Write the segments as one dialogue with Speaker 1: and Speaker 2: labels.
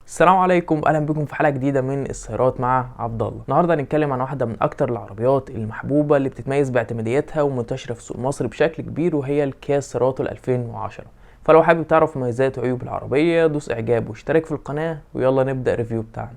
Speaker 1: السلام عليكم، اهلا بكم في حلقة جديدة من السيارات مع عبد الله. النهارده هنتكلم عن واحدة من اكتر العربيات المحبوبة اللي بتتميز باعتماديتها ومنتشره في سوق مصر بشكل كبير، وهي الكيا سيراتو 2010. فلو حابب تعرف مميزات وعيوب العربية دوس اعجاب واشترك في القناة، ويلا نبدا review بتاعنا.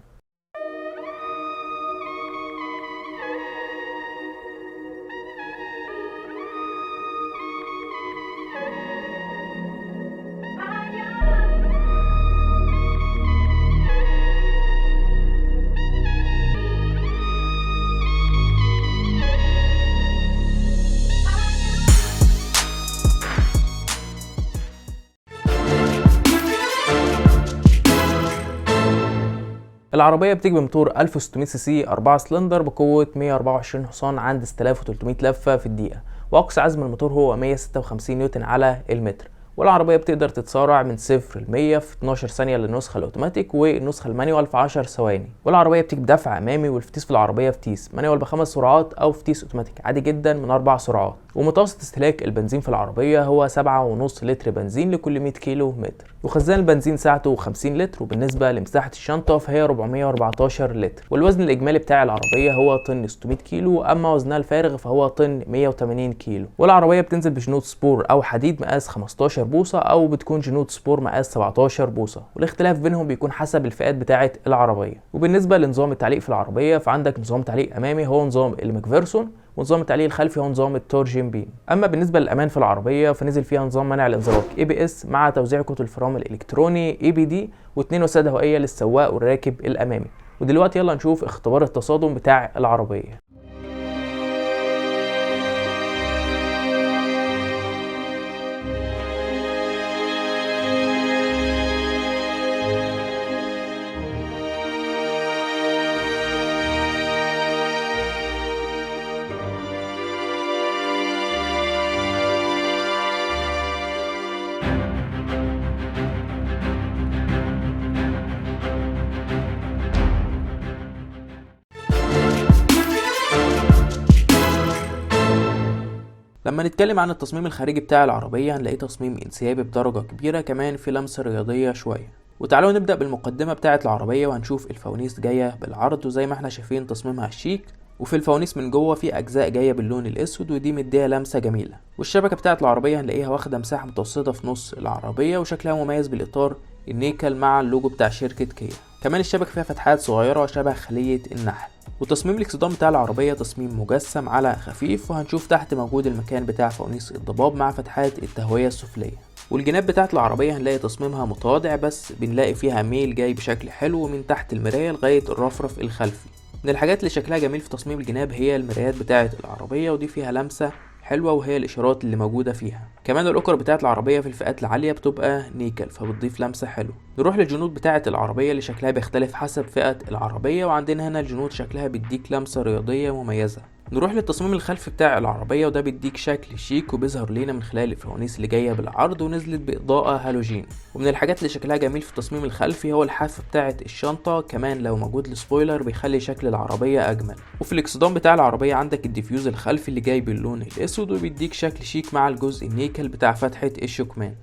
Speaker 1: العربية بتيجي بموتور 1600 سي سي 4 سلندر بقوة 124 حصان عند 6300 لفة في الدقيقة، وأقصى عزم الموتور هو 156 نيوتن على المتر. والعربية بتقدر تتسارع من 0 ل 100 في 12 ثانية للنسخة الأوتوماتيك، والنسخة ال manual في 10 ثواني. والعربية بتيجي بدفع أمامي، والفتيس في العربية فتيس manual بخمس سرعات أو فتيس أوتوماتيك عادي جدا من 4 سرعات. ومتوسط استهلاك البنزين في العربية هو 7.5 لتر بنزين لكل 100 كيلو متر، وخزان البنزين سعته 50 لتر. وبالنسبة لمساحة الشنطة فهي 414 لتر، والوزن الإجمالي بتاع العربية هو طن 600 كيلو، أما وزنها الفارغ فهو طن 180 كيلو. والعربية بتنزل بجنوط سبور أو حديد مقاس 15 بوصة، أو بتكون جنوط سبور مقاس 17 بوصة، والاختلاف بينهم بيكون حسب الفئات بتاعة العربية. وبالنسبة لنظام التعليق في العربية فعندك نظام تعليق أمامي هو نظام الماكفيرسون، ونظام التعليق الخلفي هو نظام ال torsion beam. اما بالنسبة للامان في العربية فنزل فيها نظام منع الانزلاق ABS مع توزيع كتل الفرامل الالكتروني EBD، واثنين وسادة هوائية للسواق والراكب الامامي. ودلوقتي يلا نشوف اختبار التصادم بتاع العربية. لما نتكلم عن التصميم الخارجي بتاع العربية هنلاقيه تصميم انسيابي بدرجة كبيرة، كمان في لمسة رياضية شوية. وتعالوا نبدأ بالمقدمة بتاعة العربية، وهنشوف الفوانيس جاية بالعرض، وزي ما احنا شايفين تصميمها شيك. وفي الفوانيس من جوه في أجزاء جاية باللون الأسود، ودي مديها لمسة جميلة. والشبكة بتاعة العربية هنلاقيها واخدة مساحة متوسطة في نص العربية، وشكلها مميز بالإطار النيكل مع اللوجو بتاع شركة كيا. كمان الشبكة فيها فتحات صغيرة شبه خلية النحل. وتصميم الاكسدام بتاع العربية تصميم مجسم على خفيف، وهنشوف تحت موجود المكان بتاع فوانيس الضباب مع فتحات التهوية السفلية. والجناب بتاعت العربية هنلاقي تصميمها متواضع، بس بنلاقي فيها ميل جاي بشكل حلو من تحت المراية لغاية الرفرف الخلفي. من الحاجات اللي شكلها جميل في تصميم الجناب هي المرايات بتاعت العربية، ودي فيها لمسة حلوة وهي الإشارات اللي موجودة فيها. كمان الأكر بتاعت العربية في الفئات العالية بتبقى نيكل، فبتضيف لمسة حلوة. نروح للجنود بتاعت العربية اللي شكلها بيختلف حسب فئة العربية، وعندنا هنا الجنود شكلها بيديك لمسة رياضية مميزة. نروح للتصميم الخلفي بتاع العربية، وده بيديك شكل شيك وبيظهر لينا من خلال الفوانيس اللي جاية بالعرض ونزلت بإضاءة هالوجين. ومن الحاجات اللي شكلها جميل في التصميم الخلفي هو الحافة بتاعة الشنطة، كمان لو موجود ال spoiler بيخلي شكل العربية أجمل. وفي الاكسدام بتاع العربية عندك ال diffuser الخلفي اللي جاي باللون الأسود، وبيديك شكل شيك مع الجزء النيكل بتاع فتحة الشكمان.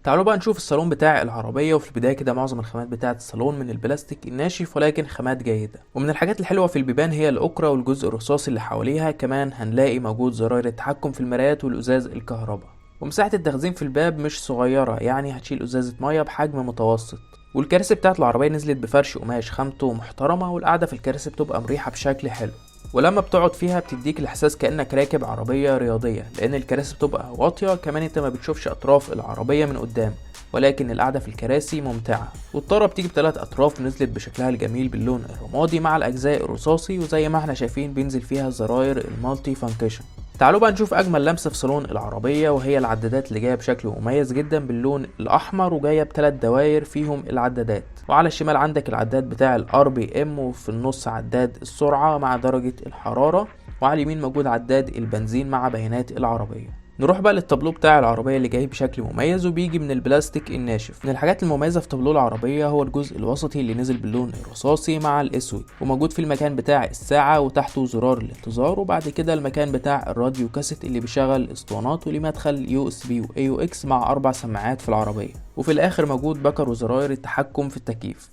Speaker 1: تعالوا بقى نشوف الصالون بتاع العربية. وفي البداية كده معظم الخامات بتاعة الصالون من البلاستيك الناشف، ولكن خامات جيدة. ومن الحاجات الحلوة في البيبان هي الأكرة والجزء الرصاصي اللي حواليها، كمان هنلاقي موجود زراير التحكم في المرايات والأزاز الكهرباء. ومساحة التخزين في الباب مش صغيرة، يعني هتشيل أزازة مية بحجم متوسط. والكراسي بتاعة العربية نزلت بفرش قماش خامته محترمة، والقعدة في الكراسي بتبقى مريحة بشكل حلو، ولما بتقعد فيها بتديك الإحساس كأنك راكب عربية رياضية، لأن الكراسي بتبقى واطية. كمان انت ما بتشوفش أطراف العربية من قدام، ولكن القعدة في الكراسي ممتعة. والطارة بتيجي بثلاث أطراف نزلت بشكلها الجميل باللون الرمادي مع الأجزاء الرصاصي، وزي ما احنا شايفين بينزل فيها زراير ال multi function. تعالوا بقى نشوف أجمل لمسة في صالون العربية، وهي العدادات اللي جاية بشكل مميز جدا باللون الأحمر، وجاية بثلاث دواير فيهم العدادات. وعلى الشمال عندك العداد بتاع ال RPM، وفي النص عداد السرعة مع درجة الحرارة، وعلى اليمين موجود عداد البنزين مع بيانات العربية. نروح بقى للتابلو بتاع العربية اللي جاي بشكل مميز وبيجي من البلاستيك الناشف. من الحاجات المميزة في تابلو العربية هو الجزء الوسطي اللي نزل باللون الرصاصي مع الاسود، وموجود في المكان بتاع الساعة وتحته زرار الانتظار، وبعد كده المكان بتاع الراديو كاسيت اللي بيشغل اسطوانات وليه مدخل USB و AUX مع 4 سماعات في العربية، وفي الاخر موجود بكر وزراير التحكم في التكييف.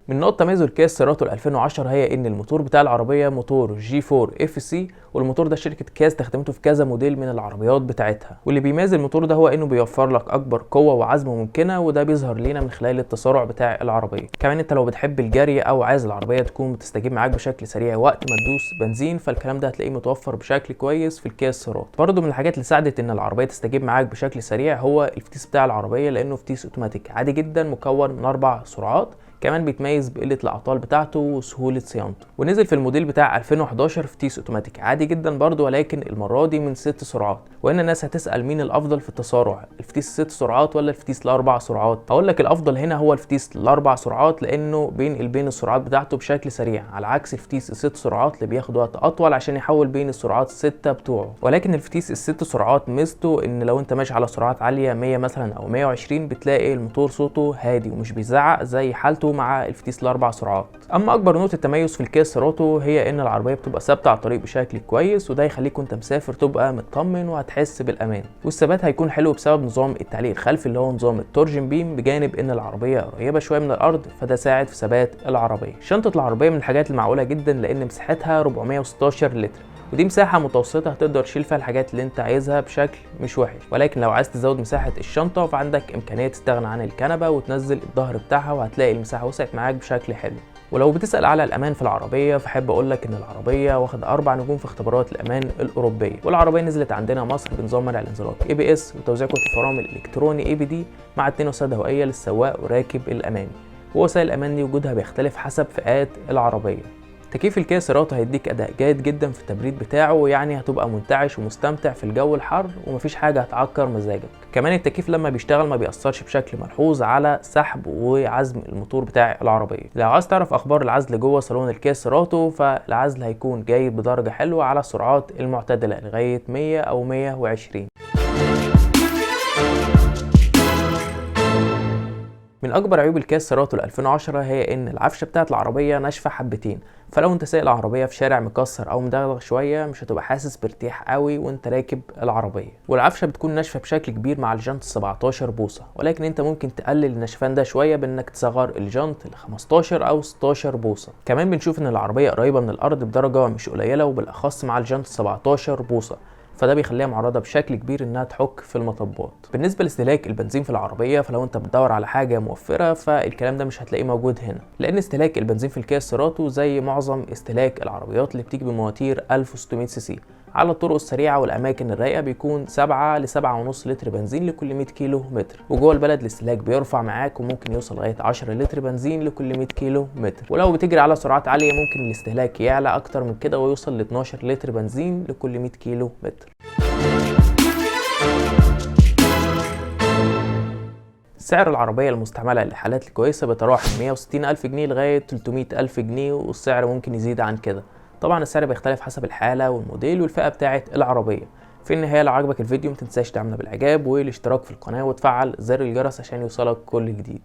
Speaker 1: من نقطة تميز الكيا سيراتو 2010 هي ان الموتور بتاع العربية موتور G4 FC، والموتور ده شركة كيا استخدمته في كذا موديل من العربيات بتاعتها، واللي بيميز الموتور ده هو انه بيوفر لك اكبر قوة وعزم ممكنة، وده بيظهر لينا من خلال التسارع بتاع العربية. كمان انت لو بتحب الجري او عايز العربية تكون بتستجيب معاك بشكل سريع وقت ما تدوس بنزين، فالكلام ده هتلاقيه متوفر بشكل كويس في الكيا سيراتو. برضه من الحاجات اللي ساعدت ان العربية تستجيب معاك بشكل سريع هو الفتيس بتاع العربية، لانه فتيس اوتوماتيك عادي جدا مكون من 4 سرعات، كمان بيتميز بقلة الأعطال بتاعته وسهولة صيانته. ونزل في الموديل بتاع 2011 فتيس اوتوماتيك عادي جدا برضه، ولكن المرة دي من 6 سرعات. وهنا الناس هتسأل مين الأفضل في التسارع، الفتيس 6 سرعات ولا الفتيس ال4 سرعات؟ هقول لك الأفضل هنا هو الفتيس ال4 سرعات، لأنه بينقل بين السرعات بتاعته بشكل سريع، على عكس الفتيس ال6 سرعات اللي بياخد وقت أطول عشان يحول بين السرعات ال6 بتوعه. ولكن الفتيس ال6 سرعات ميزته إن لو أنت ماشي على سرعات عالية 100 مثلا أو 120 بتلاقي الموتور صوته هادي ومش بيزعق زي حالته مع الفتيس ال4 سرعات. اما اكبر نقطة تميز في الكيا سيراتو هي ان العربية بتبقى ثابتة على الطريق بشكل كويس، وده يخليك وانت مسافر تبقى مطمن وهتحس بالامان، والثبات هيكون حلو بسبب نظام التعليق الخلفي اللي هو نظام ال torsion beam، بجانب ان العربية قريبه شوية من الارض فده ساعد في ثبات العربية. شنطه العربية من الحاجات المعقولة جدا لان مساحتها 416 لتر، ودي مساحة متوسطة هتقدر تشيل فيها الحاجات اللي انت عايزها بشكل مش وحش. ولكن لو عايز تزود مساحة الشنطة فعندك امكانية تستغنى عن الكنبة وتنزل الظهر بتاعها، وهتلاقي المساحة وسعت معاك بشكل حلو. ولو بتسأل على الأمان في العربية فحب أقولك إن العربية واخدة 4 نجوم في اختبارات الأمان الأوروبية، والعربية نزلت عندنا مصر بنظام منع الانزلاق ABS وتوزيع كرة الفرامل الإلكتروني ABD مع 2 وسادة هوائية للسواق وراكب الأمامي. ووسائل الأمان دي وجودها بيختلف حسب فئات العربية. تكييف الكيا سيراتو هيديك اداء جيد جدا في التبريد بتاعه، يعني هتبقى منتعش ومستمتع في الجو الحر ومفيش حاجة هتعكر مزاجك. كمان التكييف لما بيشتغل ما بيأثرش بشكل ملحوظ على سحب وعزم الموتور بتاع العربية. لو عايز تعرف اخبار العزل جوه صالون الكيا سيراتو فالعزل هيكون جيد بدرجة حلوة على السرعات المعتدلة لغاية 100 او 120. من اكبر عيوب الكيا سيراتو 2010 هي ان العفشه بتاعت العربية ناشفة حبتين، فلو انت سايق العربية في شارع مكسر او مدغدغ شوية مش هتبقى حاسس بارتياح قوي وانت راكب العربية. والعفشه بتكون ناشفة بشكل كبير مع الجنط 17 بوصه، ولكن انت ممكن تقلل النشفان ده شوية بانك تصغر الجنط ل 15 او 16 بوصه. كمان بنشوف ان العربية قريبه من الارض بدرجة مش قليله، وبالاخص مع الجنط 17 بوصه، فده بيخليها معرضه بشكل كبير انها تحك في المطبات. بالنسبة لاستهلاك البنزين في العربية فلو انت بتدور على حاجة موفره فالكلام ده مش هتلاقيه موجود هنا، لان استهلاك البنزين في الكيا سيراتو زي معظم استهلاك العربيات اللي بتيجي بمواتير 1600 سي سي على الطرق السريعة والاماكن الرايقه بيكون 7 ل 7.5 لتر بنزين لكل 100 كيلو متر، وجوه البلد الاستهلاك بيرفع معاك وممكن يوصل لغاية 10 لتر بنزين لكل 100 كيلو متر، ولو بتجري على سرعات عالية ممكن الاستهلاك يعلى اكتر من كده ويوصل ل 12 لتر بنزين لكل 100 كيلو متر. سعر العربية المستعملة للحالات الكويسة بيتراوح من 160 ألف جنيه لغاية 300 ألف جنيه، والسعر ممكن يزيد عن كده. طبعا السعر بيختلف حسب الحالة والموديل والفئة بتاعة العربية. في النهاية لو عجبك الفيديو متنساش دعمنا بالإعجاب والاشتراك في القناة وتفعل زر الجرس عشان يوصلك كل جديد.